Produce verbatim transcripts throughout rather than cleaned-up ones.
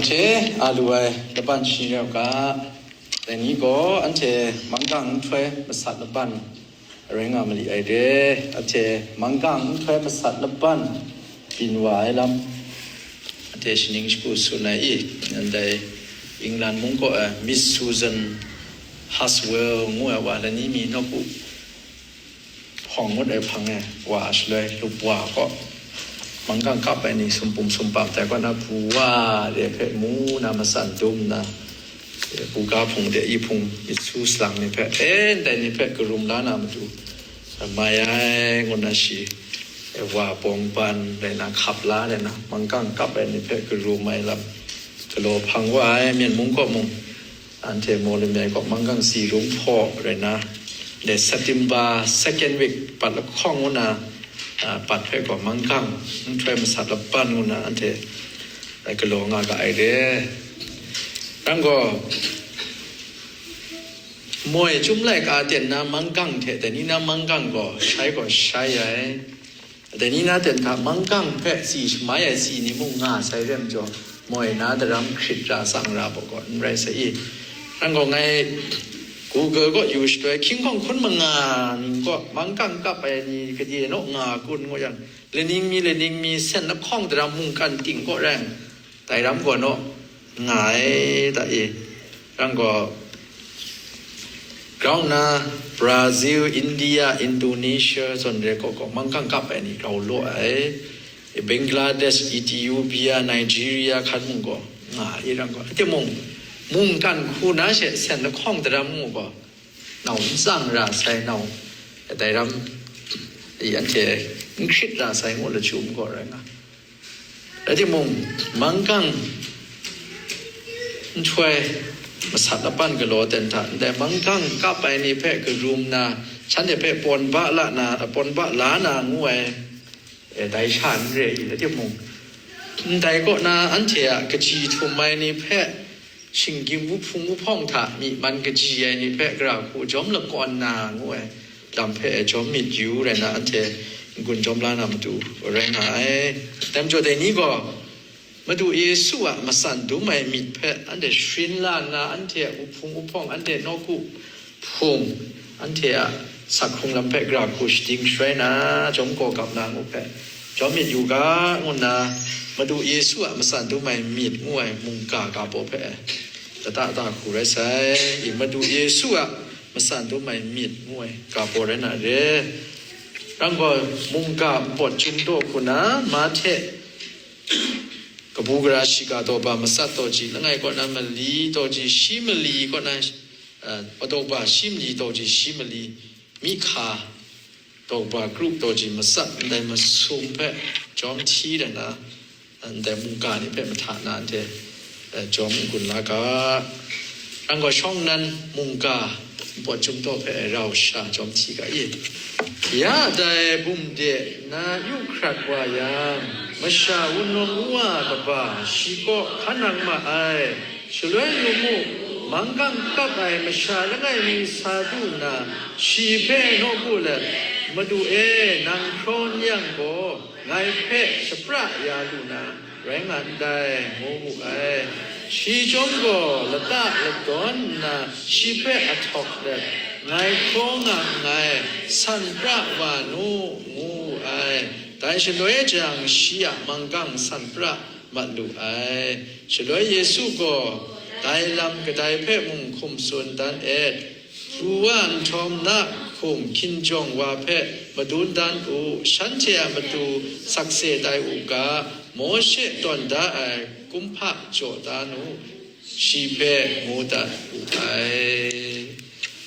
Anhte a lu ai laban shani rau ga, dai ni gaw anhte manggang nhtoi masat laban rai nga mali ai re. Anhte manggang nhtoi masat laban byin wa ai lam, anhte shaning shagu tsun ai i, ndai England mung kaw ai Miss Susan Haswell ngu ai wa lani mi nawku hpawng ngut ai hpang e wa shaloi lupwa kaw manggang kap ai ni sumpum sumpam tai kaw na, pru wa de hpe mu na, matsan dum na, buga hpung de i hpung myit su salang ni hpe, e, ndai ni hpe karum la na matu, mai ai ngu na shi, e, wa bawng ban rai na, hkap la rai na, manggang kap ai ni hpe karum ai lam galaw hpang wa ai. Myen mung kaw mung, anhte Mawlamyai kaw manggang si rung hpaw rai na, de September second week pat lahkawng ngu na, a, pat hpe gaw manggang nhtoi masat laban ngu na anhte, a, galaw nga ga ai re. Rang gaw, moi chyum laika ten na manggang hte dai ni na manggang gaw shai gaw shai ai. Dai ni na ten hta manggang hpe tsi shamai ai tsi ni mung nga sai re majaw, moi na daram hkrit ra tsang ra baw gaw n rai sai i. Rang gaw ngai Google kaw yu shaloi, hkying hkawng hkun manga ning kaw manggang kap ai ni gade naw nga kun ngu yang, laning mi laning mi sen lahkawng daram mungkan ting kaw rai, dai ram gaw naw nga ai ta e. Rang gaw, grau nna Brazil, India, Indonesia zawn re kaw kaw manggang kap ai ni grau law ai. Bangladesh, Ethiopia, Nigeria hkan mung gaw nga ai rang gaw, a timung, mungkan hku na she sen lahkawng daram mu gaw, nau n tsang ra sai, nau dai ram i anhte n hkrit ra sai ngu lachyum gaw rai nga. Rai timung, manggang nhtoi masat laban galaw ten hta ndai manggang kap ai ni hpe karum na, shanhte hpe pawn ba la na, pawn ba la na ngu ai, e, dai sha n re i, rai timung, ndai kaw na anhte a kaji htum ai ni hpe, shinggyim wuhpung wuhpawng hta myi man kaji ai ni hpe gara hku jawm lakawn na ngu ai lam hpe jawm myit yu rai na, anhte n-gun jawm la na matu rai nga ai. Dai majaw dai ni gaw, Madu Yesu a matsan dum ai myit hpe anhte sharin la nna, anhte a wuhpung wuhpawng, anhte nawku hpung, anhte a sak hkrung lam hpe gara hku shading sharai na, jawm gaw gap na ngu hpe jawm myit yu ga, ngu nna, Madu Yesu a matsan dum ai myit ngu ai mungga ga baw hpe lata da hku rai sai. I Madu Yesu a matsan dum ai myit ngu ai ga baw rai na re. Rang gaw, mungga npawt chyum taw hku na, Mahte kabu gara shiga tawba matsat taw ji, langai kaw na mali taw ji, shi mali kaw na, uh, tawba shi mali taw ji, shi mali, mihka tawba group taw ji matsat, ndai masum hpe jawm hti rai na, ndai mungga ni hpe mahta na anhte, eh, jawm n-gun la ga. Rang gaw, shawng nnan mungga npawt chyum taw hpe rau sha jawm hti ga i. Ya dai bum de na yu hkrat wa yang, masha wunawng wa kaba shi kaw hkan nang ma ai. Shaloi yu mu, manggang kap ai masha langai mi sa du nna, shi hpe nawku let, "Madu e, nang hkraw n yang gaw, ngai hpe shapra ya lu na rai nga ndai," ngu wu ai. Shi chyawm gaw lata ladawn nna shi hpe ahtawk let, "Ngai hkraw nga nngai, san pra wa nu," ngu wu ai. Dai shaloi jang, shi a manggang san pra mat lu ai. Shaloi Yesu gaw, "Dai lam kadai hpe mung hkum tsun dan et, pru wa nhtawm na hkum hkinjawng wa hpe madun dan u, shanhte a matu sakse tai u ga, Mawshe tawn da ai kumhpa jaw da nu, shi hpe ngu dat u ai."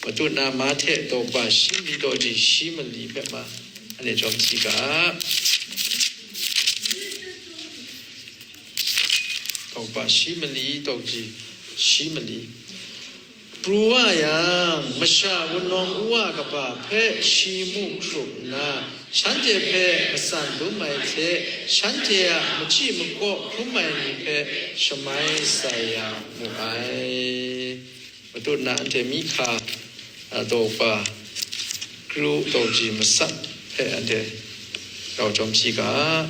Matut na Mahte tawkpa shi mali taw ji shi mali hpe ma, anhte jawm hti ga. Tawkpa shi mali taw ji shi mali. Pru wa yang, masha wunawng uwa kaba hpe shi mu hkrup nna, shanhte hpe matsan dum ai hte, shanhte a machyi makaw hkrum ai ni hpe shamai sai ya mu ai. Matut na anhte mihka, a, tawkpa, kru tawk ji masat hpe anhte rau jawm hti ga.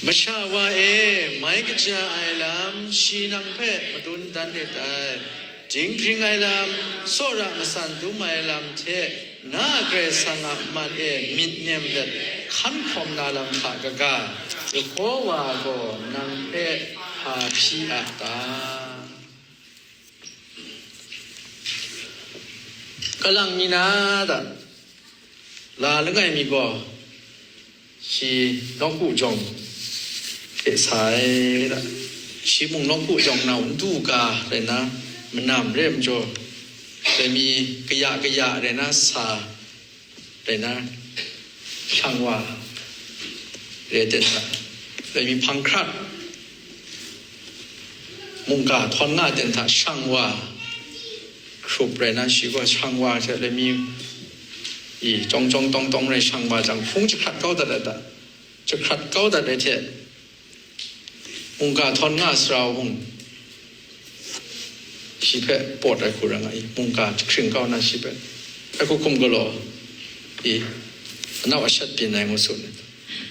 Masha wa e, mai kaja ai lam, shi nang hpe madun dan lit ai. Dinghpring ai lam, tsawra matsan dum ai lam hte na Karai Kasang a man e myit nem let hkan hkawm na lam hta kaga, Yehowa gaw nang hpe hpa hpyi a ta? Kalang mi na ta? La langai mi gaw, shi nawku jawng hte sa ai da. Shi mung nawku jawng nau ndu ga rai na, manam re ai majaw, dai mi kaya kaya rai na sa rai na, shang wa re ten hta, dai mi hpang hkrat, mungga htawn nga ten hta shang wa, hkrup rai na, shi gaw shang wa hte lami i, jawng jawng tawng tawng rai shang wa jang, hpung jahkrat kau dat ai hta, jahkrat kau dat ai hte, mungga htawn nga sara wa mung, shi hpe pawt ai hku rai nga i, mungga jahkring kau na, shi hpe ai hku hkum galaw i, anau ashat byin ai ngu tsun ai.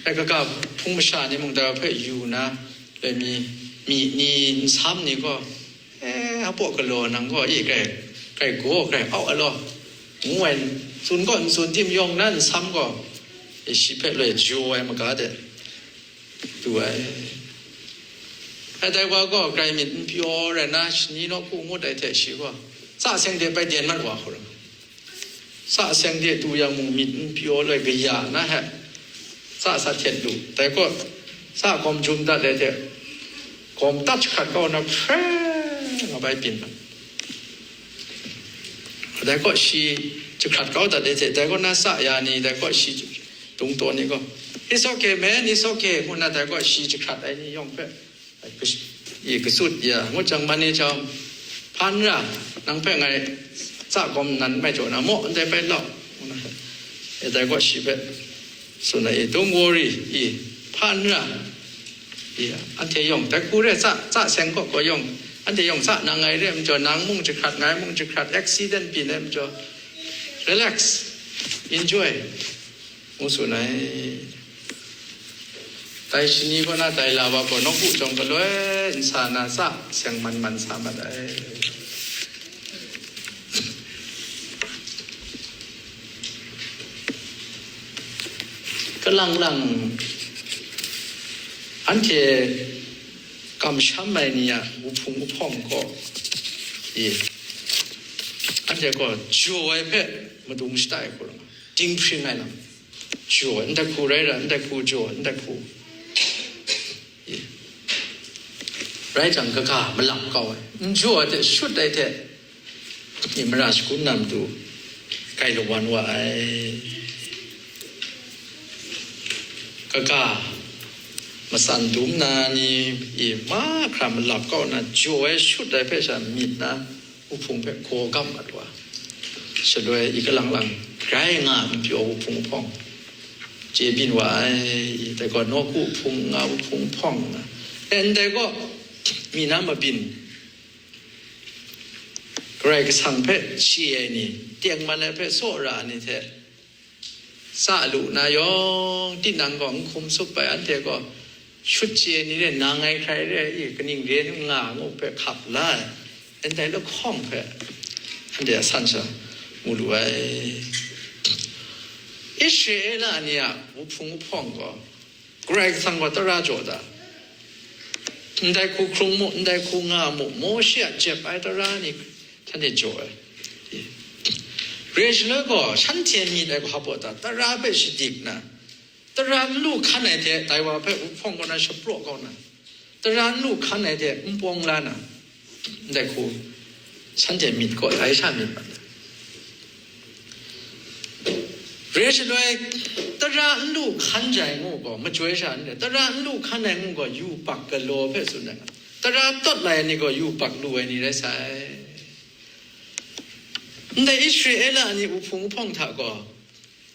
Ai kaga hpung masha ni mung dai hpe yu na, lami, myi ni, nsam ni gaw, "E, a baw galaw nang gaw, e, grai, grai gaw, grai au ai law," ngu ai, tsun gaw n tsun tim yawng na nsam gaw, e, shi hpe loi jaw ai maga de du ai. Ai dai wa gaw grai myit n pyaw rai na, shani nawku ngut ai hte shi gaw, tsa seng de bai den mat wa hkrum. Tsa seng de du yang mung myit n pyaw loi kaya na he, tsa sa htet lu. Dai gaw, tsa gawm jum dat ai hte, gawm tat jahkrat kau na hpre nga bai byin. Dai gaw shi jahkrat kau dat ai hte, dai gaw na tsa ya ni, dai gaw shi dung taw ni gaw, "It's okay, man, it's okay," ngu na, dai gaw shi jahkrat ai ni yawng hpe, i, katsut ya, ngut jang, man e jau, hpan ra, nang hpe ngai tsa gawm nan mai jaw na maw, ndai bai lau, ngu na, e, dai gaw shi hpe tsun ai, "Don't worry, i, hpan ra, i, anhte yawng dai hku re, tsa, tsa seng kaw kaw yawng, anhte yawng tsa nang ai re ai majaw, nang mung jahkrat, ngai mung jahkrat, accident byin ai majaw, relax, enjoy," ngu tsun ai. Dai shani kaw na dai la wa gaw nawku jawng galoi nsa na tsa seng man man sa mat ai. Kalang lang anhte kamsham ai ni a wuhpung wuhpawng gaw, e, anhte gaw jaw ai hpe madung shada ai hku rai nga, dinghpring ai lam. Jaw, ndai hku rai ra, ndai hku jaw, ndai hku. Rai jang, kaga malap kau ai, n jaw ai hte shut ai hte, i, mara shagun na matu kai lawan wa ai. Kaga matsan dum na ni, i, mahkra malap kau na, jaw ai shut ai hpe sha myit na, wuhpung hpe gaw gam mat wa, shaloi i kalang lang grai nga n pyaw wuhpung hpawng chye byin wa ai. Dai gaw nawku hpung nga, wuhpung hpawng nga, ndai gaw mi na mabyin, Karai Kasang hpe chye ai ni, tengman ai hpe tsawra ai ni hte tsa lu na yawng, tinang gaw n hkum tsup ai, anhte gaw shut chye ni re, nang ngai hkrai re, i, kaning re nga ngu hpe hkap la ai, ndai lahkawng hpe anhte a san sha mu lu ai. Israela ni a wuhpung wuhpawng gaw, Karai Kasang gaw tara jaw da, ndai hku hkrung mu, ndai hku nga mu, Mawshe a jep ai tara ni, shanhte jaw ai. Re shaloi gaw, shanhte myit ai hpa baw ta, tara hpe shadik na, tara n lu hkan ai hte, dai wa hpe wuhpawng kaw na shapraw kau na, tara n lu hkan ai hte n pawng la na, ndai hku shanhte myit gaw dai sha myit mat ai. Re shaloi, tara n lu hkan jai ngu gaw, majoi sha n re, tara n lu hkan ai ngu gaw, yubak galaw hpe tsun ai. Tara tawt lai ai ni gaw, yubak lu ai ni rai sai. Ndai Israela ni wuhpung wuhpawng hta gaw,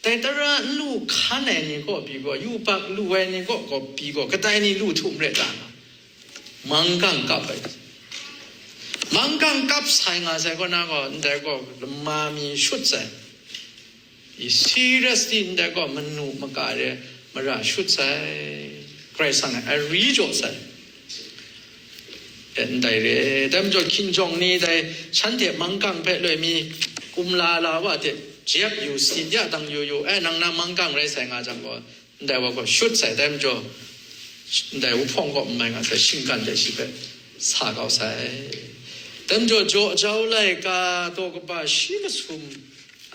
dai tara n lu hkan ai ni kaw pyi gaw, yubak lu ai ni kaw, kaw pyi gaw, kadai ni lu htum re ta? Manggang kap ai. Manggang kap sai nga sai kaw na gaw, ndai gaw lama mi shut sai. I seriously ndai gaw manu maka re mara shut sai. Karai Kasang a ari jaw sai. E, ndai re, dai majaw hkinjawng ni dai shanhte manggang hpe loi mi kumla la wa hte jep yu, sit ya dang yu yu, e, nang na manggang rai sai nga jang gaw, ndai wa gaw shut sai, dai majaw ndai wuhpawng kaw n mai nga sai, shinggan de shi hpe sa kau sai. Dai majaw jaw jau laika, daw kaba shi masum,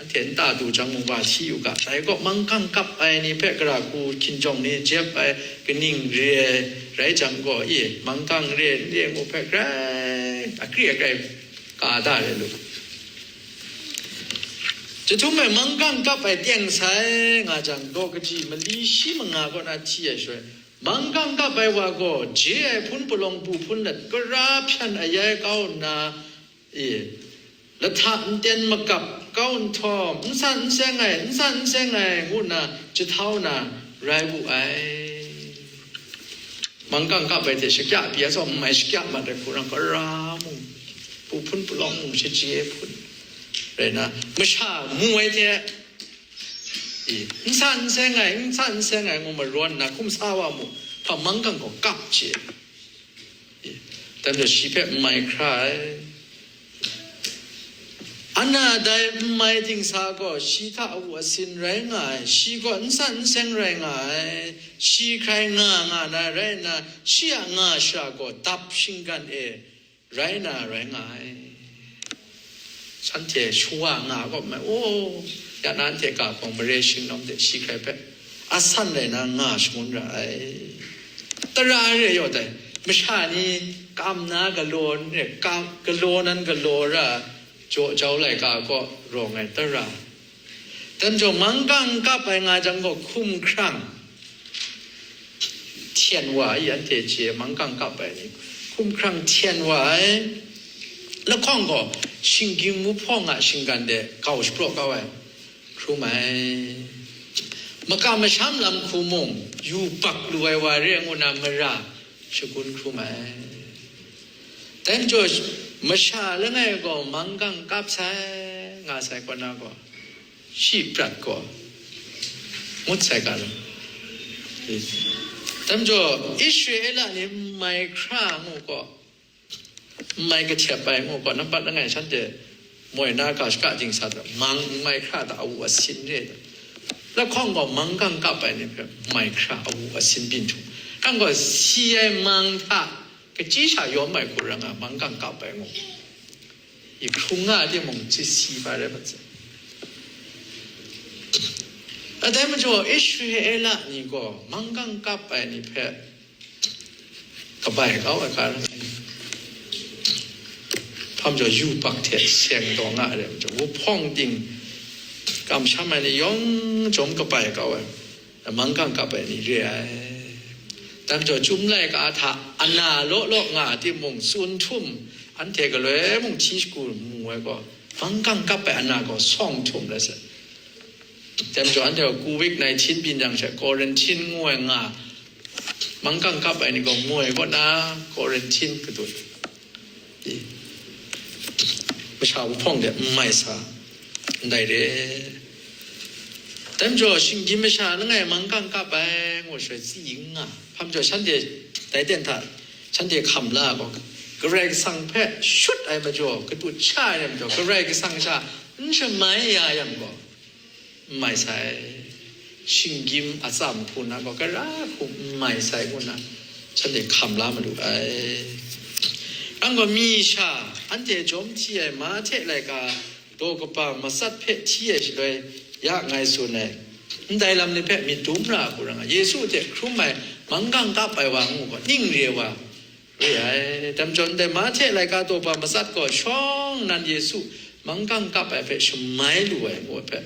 anhte nta du jang mung wa hti yu ga, dai kaw manggang kap ai ni hpe gara hku hkinjawng ni jep ai kaning re ai rai jang gaw, i, manggang re n re ngu hpe grai, akri akrai ka da re lu. Jahtum e manggang kap ai teng sai nga jang, daw kaji mali shi manga kaw na hti ai shaloi, manggang kap ai wa gaw je ai hpun palawng bu hpun let, gara hpyan ayai kau nna, e, lahta nten makap kau nhtawm, n san n seng ai, n san n seng ai, ngu nna jahtau na rai wu ai. Manggang kap ai hte shakya pyi ai tsawm, n mai shakya mat ai hku ran, gara mung, bu hpun palawng mung, shaje hpun rai na, masha mu ai hte, i, n san n seng ai, n san n seng ai, ngu marawn nna hkum sa wa mu, hpa manggang gaw kap chye. I, dai majaw shi hpe n mai hkra ai. Ana dai n mai dingsa gaw shi hta awu asin rai nga ai, shi gaw n san n seng rai nga ai, shi hkrai nga nga na rai nna, shi a nga shara gaw dap shinggan e rai na rai nga ai. Shanhte shawa nga gaw mai, o, ya na anhte ga hpawng mare shingnawm de shi hkrai hpe asan rai na nga shangun ra ai. Tara re yaw dai, masha ni kam na galaw n re, kam, galaw nan galaw ra, jaw jau laika kaw rawng ai tara. Dai majaw manggang kap ai nga jang gaw hkum hkrang hten wa ai, anhte chye manggang kap ai ni, hkum hkrang hten wa ai. Lahkawng gaw shinggyim wuhpawng a shinggan de gau shapraw kau ai, hkrum ai. Makam masham lam hku mung, yu bak lu ai wa re ngu na mara shagun hkrum ai. Dai majaw masha langai gaw manggang kap sai nga sai kaw na gaw, shi prat gaw ngut sai ga law. Dai majaw Israela ni n mai hkra ngu gaw, n mai kahtep ai ngu gaw, nampat langai shanhte moi na ga shaka dingsa hta mang n mai hkra hta awu asin re ai. Lahkawng gaw manggang kap ai ni hpe n mai hkra awu asin byin htung, nang gaw si ai mang hta kachyi sha yawm ai hku rai nga, manggang kap ai ngu. I hkrung nga timung, chye si ba rai mat sai. A dai majaw Israela ni gaw manggang kap ai ni hpe kabai kau ai hka rai ngai. Hpa majaw yubak hte seng taw nga ai rai majaw, wuhpawng ting kamsham ai ni yawng chyawm kabai kau ai, manggang kap ai ni re ai. Dai majaw chyum laika hta ana law law nga timung, tsun htum, anhte galoi mung hti shagu mu ai gaw, manggang kap ai ana gaw sawng htum let sai. Dai majaw anhte gaw covid nineteen byin yang she, quarantine ngu ai nga, manggang kap ai ni gaw moi kaw na quarantine kadut. I, masha wuhpawng de n mai sa ndai re. Dai majaw shinggyim masha langai manggang kap ai ngu shaloi tsi n nga. Hpa majaw shanhte dai ten hta shanhte hkam la gaw, Karai Kasang hpe shut ai majaw, kadut sha ai majaw, Karai Kasang sha n shamai ya yang gaw, n mai sai. Shinggyim atsam hku na gaw, gara hku n mai sai ngu na, shanhte hkam la malu ai. Nang gaw mi sha, anhte jawm hti ai mahte laika daw kaba matsat hpe hti ai shaloi, ya ngai tsun ai, ndai lam ni hpe myit dum ra hku rai nga, Yesu hte hkrum ai manggang kap ai wa ngu gaw, ning re wa re ai. Dai majaw ndai mahte laika daw kaba matsat gaw shawng nnan Yesu manggang kap ai hpe shamai lu ai ngu hpe,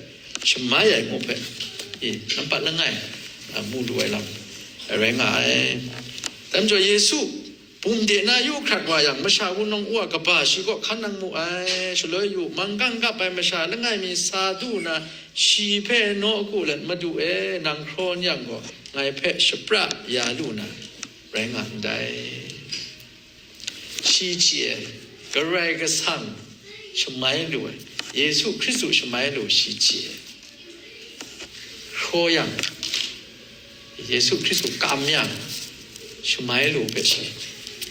shamai ai ngu hpe, i, nampat langai, a, mu lu ai lam rai nga ai. Dai majaw Yesu bum de na yu hkrat wa yang, masha wunawng wa kaba shi kaw hkan nang mu ai. Shaloi yu, manggang kap ai masha langai mi sa du na, shi hpe naw ku let, "Madu e, nang hkraw n yang gaw, ngai hpe shapra ya lu na rai nga ndai." Shi chye ai, Karai Kasang shamai lu ai, Yesu Hkristu shamai lu shi chye ai. Hkraw yang, Yesu Hkristu kam yang, shamai lu hpe shi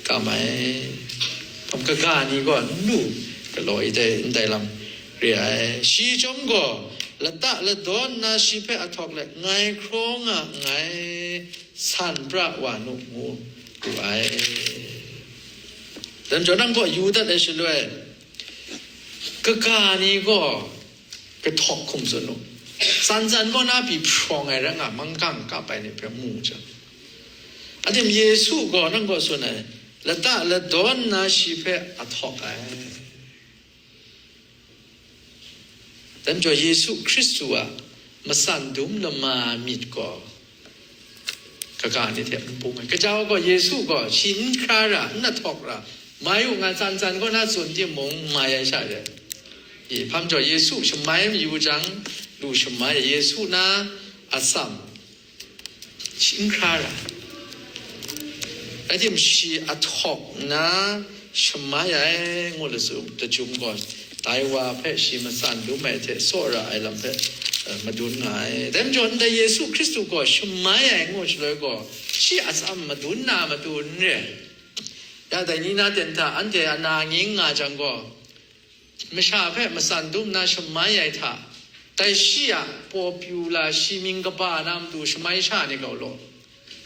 kam ai. Hkum kaga ni gaw n lu galaw ai dai, ndai lam re ai. Shi chyawm gaw lata ladawn nna shi hpe ahtawk let, "Ngai hkraw nga nngai, san pra wa nu," ngu wu ai. Dai majaw nang gaw yu dat ai shaloi, kaga ni gaw kahtawk hkum tsun u. Tsan tsan kaw na pyi hprawng ai rai nga, manggang kap ai ni hpe mu jang, adim Yesu gaw nang gaw tsun ai, lata ladawn nna shi hpe ahtawk ai. Dai majaw Yesu Hkristu a matsan dum lama myit gaw kaga ni hte n bung ai. Kaja gaw Yesu gaw shi n hkra ra, n ahtawk ra, mai u nga tsan tsan kaw na tsun timung, mai ai sha re. I, hpa majaw Yesu shamai mayu jang, lu shamai ai Yesu na atsam shi n hkra ra. Adim shi ahtawk nna shamai ai ngu lachyum, lachyum gaw, dai wa hpe shi matsan dum ai hte tsawra ai lam hpe, eh, madun nga ai. Dai majaw, ndai Yesu Hkristu gaw shamai ai ngu shaloi gaw, shi atsam madun na matu n re. Ya dai ni na ten hta anhte ana nging nga jang gaw, masha hpe matsan dum nna shamai ai hta, dai shi a popular, shi mying kaba na matu shamai sha ni gau law,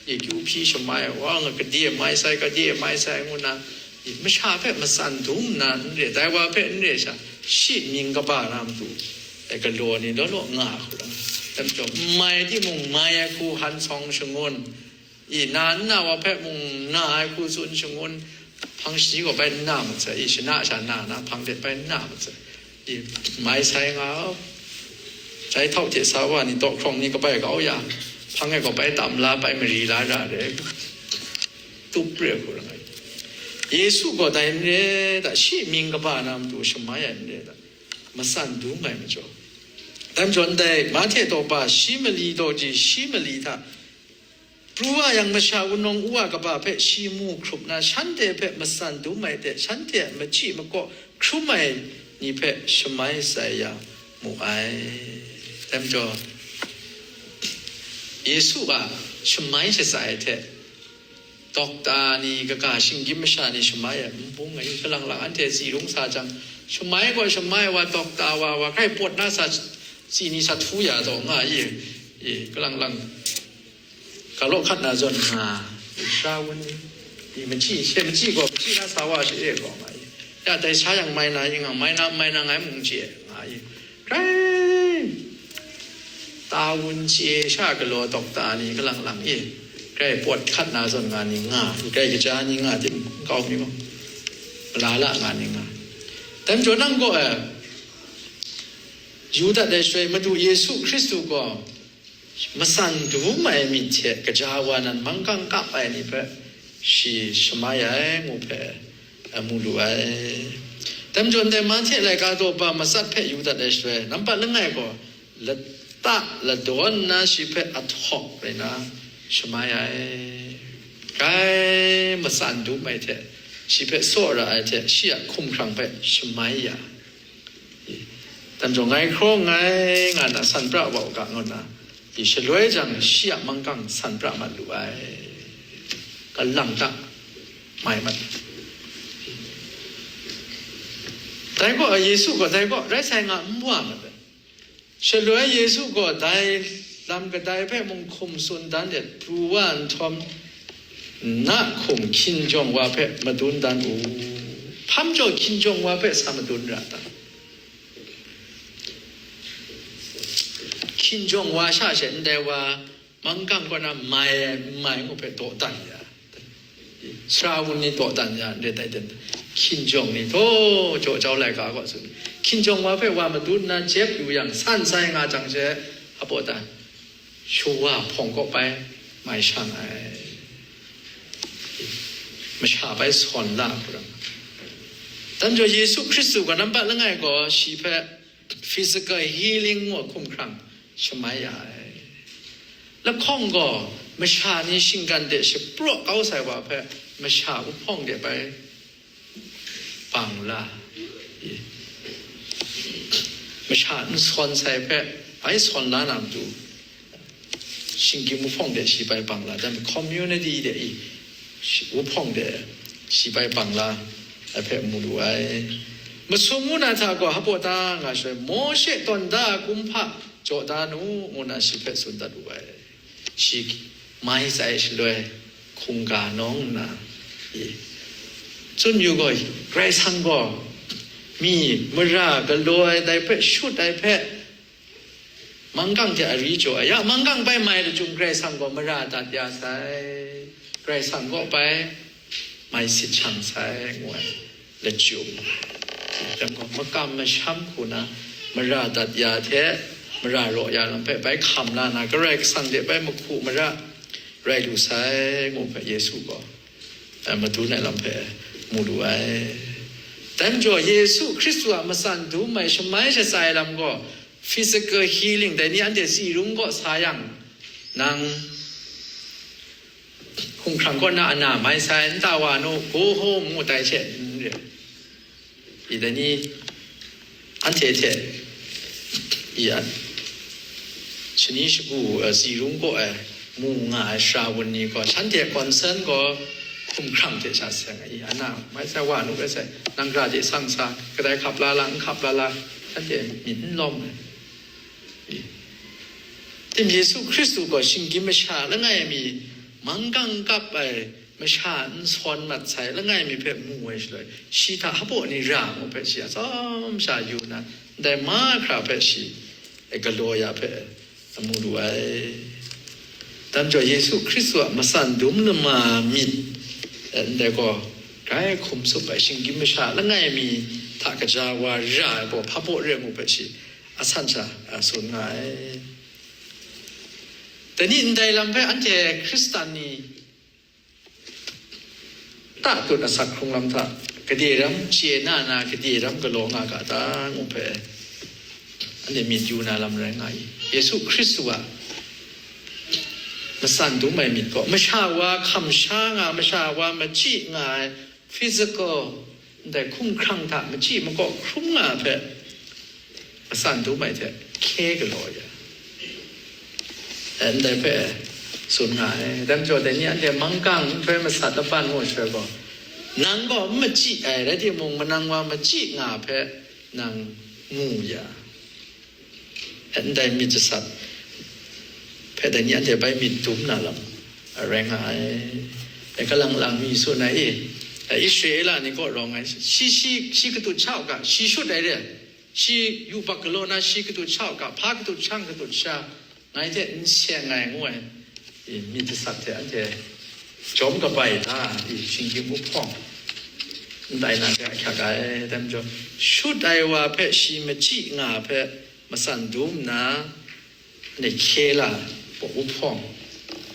E Q P shamai, wa nga kade mai sai, kade mai sai ngu na, masha hpe matsan dum nna n re, dai wa hpe n re sha, shi mying kaba na matu, e, galaw ni law law nga hku rai. Dai majaw, n mai timung, mai ai hku han sawng shangun, i, na n na wa hpe mung na ai hku tsun shangun, hpang shani gaw bai n na mat sai, i, shana sha na na hpang de bai n na mat sai, i, mai sai nga, jai htau hte sa wa ni, daw hkrawng ni kabai kau ya, hpang e gaw bai tam la, bai mari la ra re, tup re hku ra ai. Yesu gaw dai n re da, shi mying kaba na matu shamai ai n re da, matsan dum ai majaw. Dai majaw ndai Mahte daw ba shi mali daw ji shi mali hta, pru wa yang masha wunawng u wa kaba hpe shi mu hkrup na, shanhte hpe matsan dum ai hte, shanhte a machyi makaw hkrum ai ni hpe shamai shatsai ya mu ai. Dai majaw, Yesu a shamai shatsai ai hte, dokta ni, kaga shinggyim masha ni shamai ai n bung ai, kalang lang anhte tsi rung sa jang, shamai gaw shamai wa, dokta wa, wa hkrai pawt na sa, tsi ni sa htu ya taw nga i, i, kalang lang, galaw hkat na zawn nga, sha wun i, i machyi, she machyi gaw machyi na sa wa she e gaw nga i, ya dai sha yang mai na i nga, mai na, mai na ngai mung chye nga i, grai ta wun chye sha galaw dokta ni kalang lang e, grai pawt hkat na zawn nga ni nga, grai kaja ni nga tim kau mi gaw, malala nga ni nga. Dai majaw nang gaw, e, yu dat ai shaloi, Madu Yesu Hkristu gaw matsan dum ai myit hte kaja wa nan manggang kap ai ni hpe shi shamai ai ngu hpe, e, mu lu ai. Dai majaw ndai Mahte laika daw ba matsat hpe yu dat ai shaloi, nampat langai gaw lata ladawn nna shi hpe ahtawk rai na shamai ai. Grai matsan dum ai hte, shi hpe tsawra ai hte, shi a hkumhkrang hpe shamai ya. Dai majaw, ngai hkraw nngai nga na san pra wa u ga, ngu nna, i shaloi jang shi a manggang san pra mat lu ai. Kalang ta mai mat. Dai gaw, Yesu gaw dai gaw rai sai nga n wa mat ai. Shaloi Yesu gaw dai lam kadai hpe mung hkum tsun dan let pru wa nhtawm, na hkum hkinjawng wa hpe madun dan u. Hpa majaw hkinjawng wa hpe sa madun ra ta? Hkinjawng wa sha she ndai wa manggang kaw na mai ai, n mai ngu hpe dawdan ya, sara wun ni dawdan ya, n re tai ten, hkinjawng ni taw jaw jau laika kaw tsun, hkinjawng wa hpe wa madun nna jep yu yang, san sai nga jang she, a baw ta, shawa hpawng kaw bai mai shang ai, masha bai sawn la hku ram. Dai majaw Yesu Hkristu gaw nampat langai gaw shi hpe physical healing ngu a hkumhkrang shamai ya ai. Lahkawng gaw masha ni shinggan de shapraw kau sai wa hpe masha wuhpawng de bai bang la, masha n sawn sai hpe bai sawn la na matu, shinggyim wuhpawng de shi bai bang la, dan community de i, shi, wuhpawng de shi bai bang la ai hpe mu lu ai. Masum ngu na hta gaw hpaw ta nga shaloi, Mawshe tawn da ai kumhpa jaw da nu, ngu na shi hpe tsun dat wu ai. Shi mai tsai shaloi, hkungga nawng nna, i, tsun yu gaw, Karai Kasang gaw mi mara galaw ai dai hpe shut ai hpe, manggang hte ari jaw ai. Ya, manggang bai mai lachyum Karai Kasang gaw mara dat ya sai. Karai Kasang kaw bai mai sit shang sai, ngu ai lachyum. Dang gaw makam masham hku na mara dat ya hte mara raw ya lam hpe bai hkam la na, Karai Kasang de bai mahku mara rai lu sai, ngu hpe Yesu gaw, eh, madun ai lam hpe mu lu ai. Dai majaw, Yesu Hkristu a matsan dum ai shamai shatsai lam gaw, physical healing, dai ni anhte tsi rung kaw sa yang, nang hkumhkrang kaw na ana mai sai, nta wa nu, go home, ngu tai hte n re. I dai ni anhte hte, i a, shani shagu, eh, tsi rung kaw ai mu nga ai sara wun ni gaw, shanhte concern gaw hkumhkrang hte sha seng ai, i ana mai sai, wa nu rai sai, nang gara de sang sa, kadai hkap la la, n hkap la la, shanhte myit n lawm ai. I, tim Yesu Hkristu gaw shinggyim masha langai mi, manggang kap ai masha n sawn mat sai langai mi hpe mu ai shaloi, shi hta hpaw ni ra ngu hpe shi atsawm sha yu nna, ndai mahkra hpe shi galaw ya hpe mu lu ai. Dai majaw, Yesu Hkristu a matsan dum lama myit, eh, ndai gaw, grai hkum tsup ai shinggyim masha langai mi hta kaja wa ra ai gaw hpa baw re ngu hpe shi asan sha, a, tsun nga ai. Dai ni ndai lam hpe anhte Hkristan ni tatut asak hkrung lam hta, gade ram chye na na, gade ram galaw nga ga ta, ngu hpe, anhte myit yu na lam rai nga i. Yesu Hkristu a matsan dum ai myit gaw, masha wa hkam sha nga, masha wa machyi nga ai, physical, ndai hkumhkrang hta machyi makaw hkrum nga ai hpe, matsan dum ai hte hkye galaw ya, eh, ndai hpe tsun nga ai. Dai majaw, dai ni anhte manggang nhtoi masat laban ngu shaloi gaw, nang gaw n machyi ai, rai timung, manang wa machyi nga hpe nang mu ya, eh, ndai myit jasat hpe dai ni anhte bai myit dum na lam rai nga ai. E, kalang lang mi tsun ai, e, Israela ni kaw rawng ai, shi, shi, shi katut sha u ga, shi shut ai re, shi yubak galaw na, shi katut sha u ga, hpa katut shang katut sha, ngai hte n seng ai, ngu ai, e, myit jasat hte anhte jawm kabai hta, e, shinggyim wuhpawng n tai na hte ahkyak ai. Dai majaw, shut ai wa hpe shi machyi nga hpe matsan dum nna, anhte hkye la, wuhpawng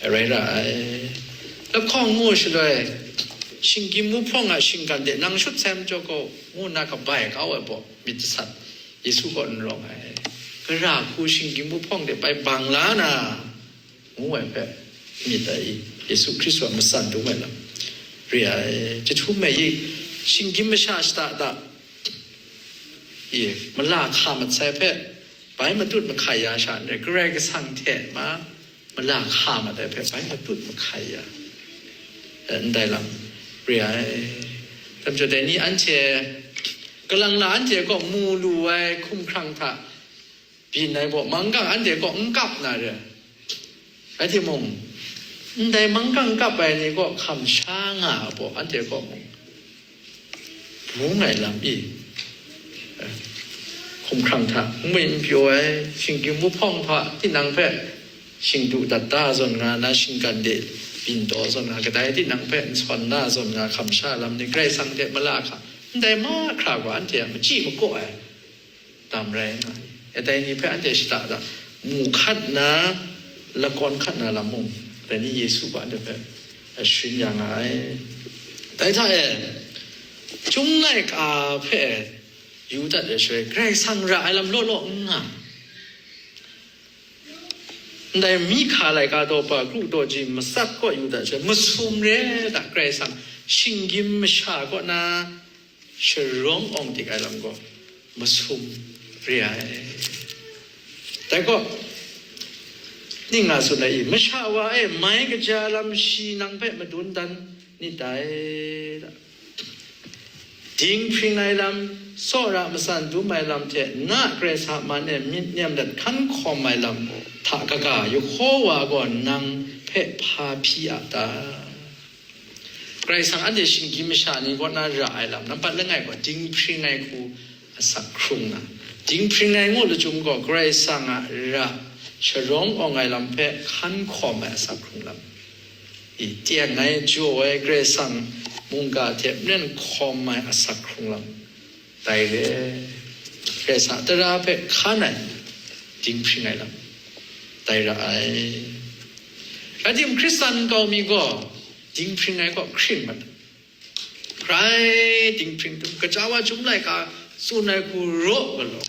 rai ra ai. Lahkawng ngu shaloi, shinggyim wuhpawng a shinggan de nang shut sai majaw gaw, ngu nna kabai kau ai baw, myit jasat Yesu kaw n rawng ai. Gara hku shinggyim wuhpawng de bai bang la na, ngu ai hpe myit ai i, Yesu Hkristu a matsan dum ai lam re ai. Jahtum ai i, shinggyim masha shada da, i, mala hka mat sai hpe, bai matut mahkai ya sha n rai, Karai Kasang hte ma, mala hka mat ai hpe bai matut mahkai ya, eh, ndai lam re ai. Dai majaw, dai ni anhte, kalang la anhte kaw mu lu ai hkumhkrang hta byin ai baw, manggang anhte kaw n kap na re. Rai timung, ndai manggang kap ai ni kaw hkam sha nga ai baw, anhte kaw mung bung ai lam i, eh, hkumhkrang hta n mu n pyaw ai, shinggyim wuhpawng hta tinang hpe shingdu dat da zawn nga na, shinggan de byin taw zawn nga, kadai tinang hpe n sawn da zawn nga, hkam sha lam ni, Karai Kasang hte mala hka, ndai mahkra gaw anhte a machyi makaw ai lam rai nga ai. E, dai ni hpe anhte shada da, mu hkat na, lakawn hkat na lam mung, dai ni Yesu gaw anhte hpe sharin ya nga ai. Dai hta e, Chyum laika hpe yu dat ai shaloi, Karai Kasang ra ai lam law law n nga, ndai Mihka laika daw pa kru daw ji matsat kaw yu dat ai shaloi, masum re ai hta Karai Kasang shinggyim masha kaw na sharawng awng dik ai lam gaw masum re ai. Dai gaw, ning nga tsun ai i, masha wa e mai kaja lam shi nang hpe madun dan nit dai. Dinghpring ai lam, tsawra matsan dum ai lam hte na Karai Kasang a man e myit nem dat hkan hkawm ai lam hta kaga, Yehowa gaw nang hpe hpa hpyi a ta? Karai Kasang anhte shinggyim masha ni kaw na ra ai lam, nampat langai gaw dinghpring ai hku asak hkrung na, dinghpring ai ngu lachyum gaw Karai Kasang a ra sharawng awng ai lam hpe hkan hkawm ai asak hkrung lam. I, teng ngai jaw ai Karai Kasang mungga hte maren hkawm ai asak hkrung lam, dai re. Karai Kasang tara hpe hkan ai dinghpring ai lam, dai ra ai. Rai timung, Hkristan nkau mi gaw dinghpring ai kaw hkring mat. Grai dinghpring dum, gaja wa chyum laika tsun ai hku raw galaw,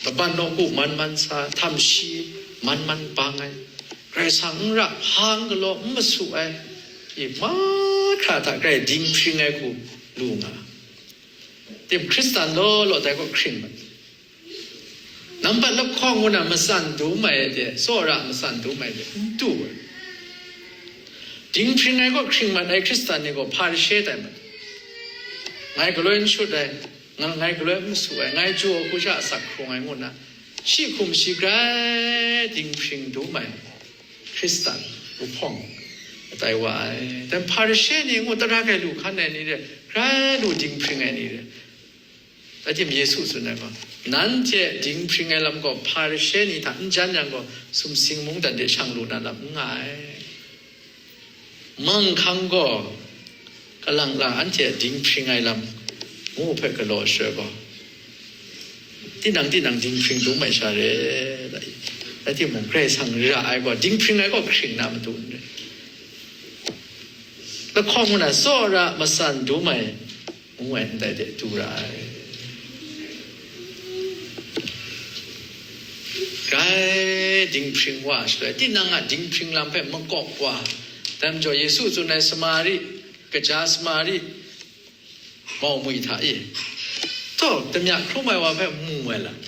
laban nawku man man sa, htam shi man man bang ai, Karai Kasang n ra hpang galaw n masu ai, i, mahkra hta grai dinghpring ai hku lu nga. Tim Hkristan law law dai gaw hkring mat. Nampat lahkawng ngu na matsan dum ai de, tsawra matsan dum ai de, n du ai. Dinghpring ai gaw hkring mat ai Hkristan ni gaw Hparishe tai mat. Ngai galoi n shut ai, nga-, ngai galoi n masu ai, ngai jaw hku sha asak hkrung ai ngu na, shi hkum shi grai dinghpring dum ai Hkristan wuhpawng atai wa ai. Dan Hparishe ni ngu tara grai lu hkan ai ni re, grai lu dinghpring ai ni re. Rai timung, Yesu tsun ai gaw, nanhte dinghpring ai lam gaw Hparishe ni hta n jan yang gaw, sumsing mungdan de shang lu na lam n nga ai. Manghkang gaw kalang lang anhte dinghpring ai lam ngu hpe galaw shaloi gaw, tinang tinang dinghpring dum ai sha re, rai timung, Karai Kasang ra ai gaw, dinghpring ai gaw hkring na matu n rai. Lahkawng ngu na tsawra matsan dum ai ngu ai ndai de du ra ai. Grai dinghpring wa shaloi, tinang a dinghpring lam hpe makawp wa, dai majaw Yesu tsun ai Samari, kaja Samari mau mwi hta e, taw, damya hkrum ai wa hpe mu ai lam,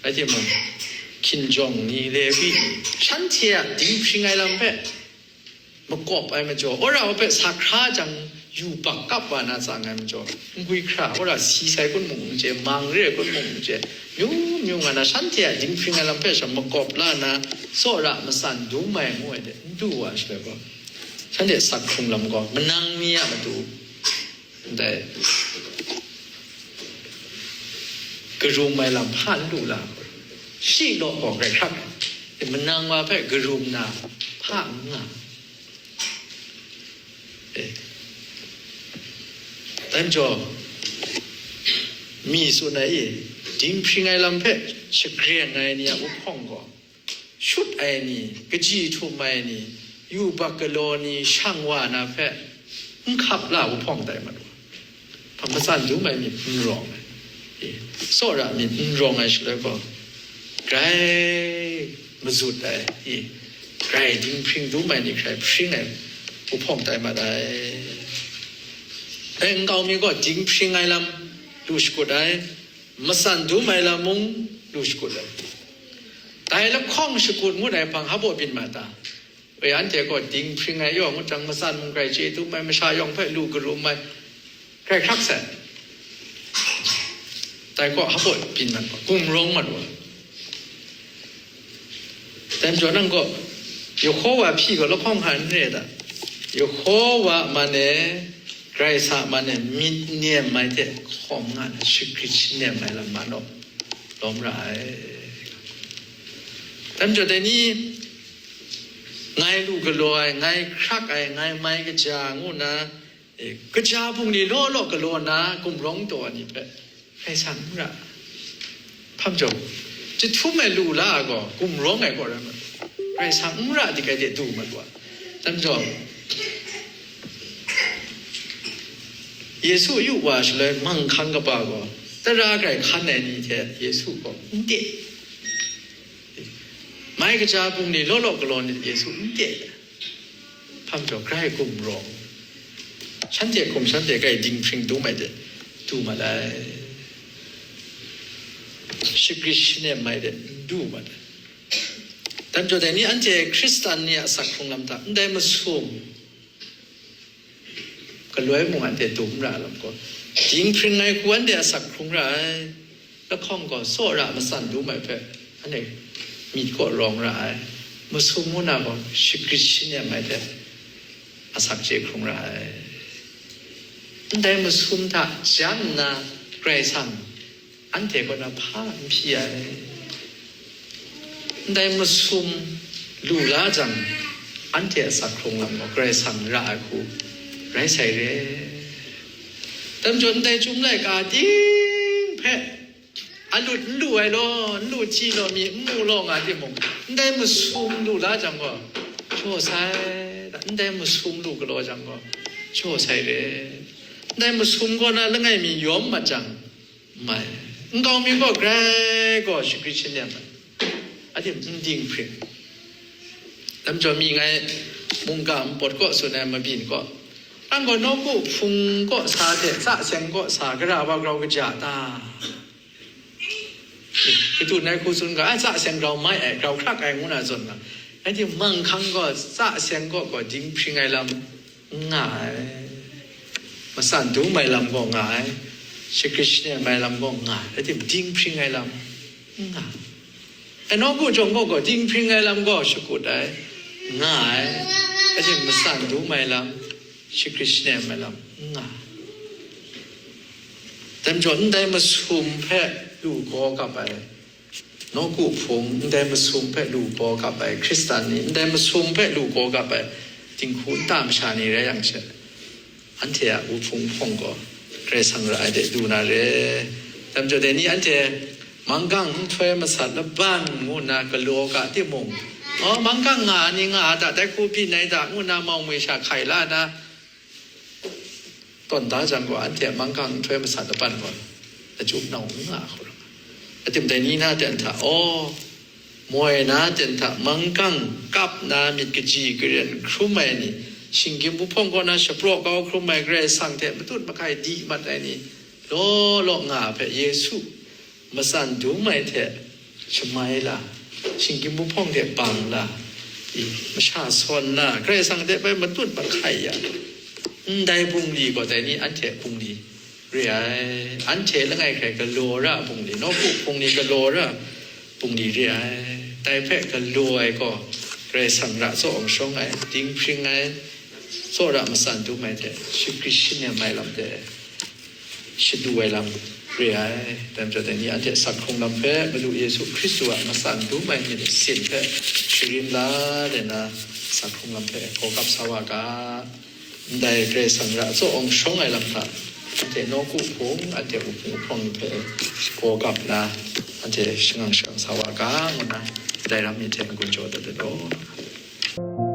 rai timung, hkinjawng ni, Lewi ni, shanhte a dinghpring ai lam hpe makawp ai majaw, wora wa hpe sa hkra jang, yubak kap wa na tsang ai majaw, ngwi hkra, wora si sai kun mung n chye, mang re ai kun mung n chye, myu myu nga na, shanhte a dinghpring ai lam hpe sha makawp la na, tsawra matsan dum ai ngu ai de, n du wa shaloi gaw, shanhte asak hkrung lam gaw manang mi a matu ndai karum ai lam hpa n lu la, shi law gaw grai hkrak ai, manang wa hpe karum na hpa n nga. Eh. Dai majaw, mi tsun ai e, dinghpring ai lam hpe shagreng ai ni a wuhpawng gaw, shut ai ni, kaji htum ai ni, yubak galaw ni, shang wa na hpe n hkap la wuhpawng tai mat wa. Hpa matsan dum ai myit n rawng ai, i, tsawra myit n rawng ai shaloi gaw, grai mazut ai, i, grai dinghpring dum ai ni hkrai hpring ai wuhpawng tai mat ai. Dai nkau mi gaw dinghpring ai lam lu shakut ai, matsan dum ai lam mung lu shakut ai. Dai lahkawng shakut ngut ai hpang hpa byin ma ta? Woi, anhte gaw dinghpring ai yaw ngut jang, matsan mung grai chye dum ai, masha yawng hpe lu karum ai, grai hkrak sai. Dai gaw hpa byin mat wa, gumrawng mat wa. Dai majaw nang gaw Yehowa hpyi gaw lahkawng hkan n re ai ta? Yehowa man e, Karai Kasang a man e myit nem ai hte hkawm nga na, shagrit shanem ai lam ma naw, lawm ra ai. Dai majaw dai ni, ngai lu galaw ai, ngai hkrak ai, ngai mai kaja ngu na, e, kaja bungli law law galaw na gumrawng taw ai ni hpe Karai Kasang n ra. Hpa majaw, chyahtum ai lu la ai gaw gumrawng ai gaw rai ma, Karai Kasang n ra dik ai de du mat wa. Dai majaw, Yesu yu wa shaloi manghkang kaba gaw tara grai hkan ai ni hte Yesu gaw n te. Mai kaja bungli law law galaw ni hte Yesu n te. Hpa majaw, grai gumrawng, shanhte hkum shanhte grai dinghpring dum ai de du mat ai, shagrit shanem ai de n du mat ai. Dai majaw dai ni anhte Hkristan ni a asak hkrung lam hta ndai masum galoi mung anhte dum ra lam gaw, dinghpring ai hku anhte asak hkrung ra ai. Lahkawng gaw tsawra matsan dum ai hpe anhte myit kaw rawng ra ai. Masum ngu na gaw shagrit shanem ai hte asak chye hkrung ra ai. Ndai masum hta jan nna Karai Kasang anhte kaw na hpa n hpyi ai. Ndai masum lu la jang, anhte asak hkrung lam gaw Karai Kasang ra ai hku rai sai re. Dai majaw ndai Chyum laika ting hpe alut n lu ai law, n lu chyi law, mi n mu law nga timung, ndai masum lu la jang gaw, jaw sai, ndai masum lu galaw jang gaw, jaw sai re. Ndai masum kaw na langai mi yawm mat jang, mai. Nkau mi gaw grai gaw shagrit shanem ai. Adim n dinghpring. Dai majaw mi ngai mungga npawt kaw tsun ai mabyin kaw, nang gaw nawku hpung kaw sa hte tsa seng kaw sa gara wa grau kaja ta? Kadu nai hku tsun ga, ai tsa seng grau mai ai, grau hkrak ai ngu na zawn nga. Rai timung, manghkang gaw tsa seng kaw gaw dinghpring ai lam n nga ai, matsan dum ai lam gaw nga ai, shagrit shanem ai lam gaw nga ai, rai timung, dinghpring ai lam n nga ai. Ai nawku jawng gaw gaw dinghpring ai lam gaw shakut ai, nga ai, rai timung, matsan dum ai lam, shagrit shanem ai lam n nga ai. Dai majaw ndai masum hpe lu gaw kap ai, nawku hpung ndai masum hpe lu gaw kap ai, Hkristan ni ndai masum hpe lu gaw kap ai, dinghku nta masha ni rai yang she, anhte a wuhpung hpawng gaw Karai Kasang ra ai de du na re. Dai majaw dai ni anhte manggang nhtoi masat laban ngu nna galaw ga timung, aw, manggang nga ai ni nga a ta, dai hku byin ai ta, ngu nna mau ngwi sha hkai la na, tawn da jang gaw, anhte a manggang nhtoi masat laban gaw lachyum nau n nga hku rai. Atim dai ni na ten hta, aw, moi na ten hta manggang kap na myit kaji karen hkrum ai ni, shinggyim wuhpawng kaw na shapraw kau hkrum ai Karai Kasang hte matut mahkai di mat ai ni, law law nga hpe Yesu matsan dum ai hte shamai la, shinggyim wuhpawng hte bang la, i, masha sawn la, Karai Kasang hte bai matut mahkai ya, ndai bungli gaw dai ni anhte bungli re ai, anhte langai hkrai galaw ra bungli, nawku bungli galaw ra bungli re ai. Dai hpe galaw ai gaw Karai Kasang ra tsaw awng shawng ai, dinghpring ai, tsawra matsan dum ai hte shagrit shanem ai lam hte shadu ai lam re ai. Dai majaw dai ni anhte asak hkrung lam hpe Madu Yesu Hkristu a matsan dum ai myit sin hpe sharin la le na, asak hkrung lam hpe gaw kap sa wa ga. Ndai Karai Kasang ra tsaw awng shawng ai lam hta, anhte nawku hpung, anhte wuhpung hpawng ni hpe gaw kap na, anhte shangang shangang sa wa ga, ngu na, ndai ram ni hte n-gun jaw dat dat law.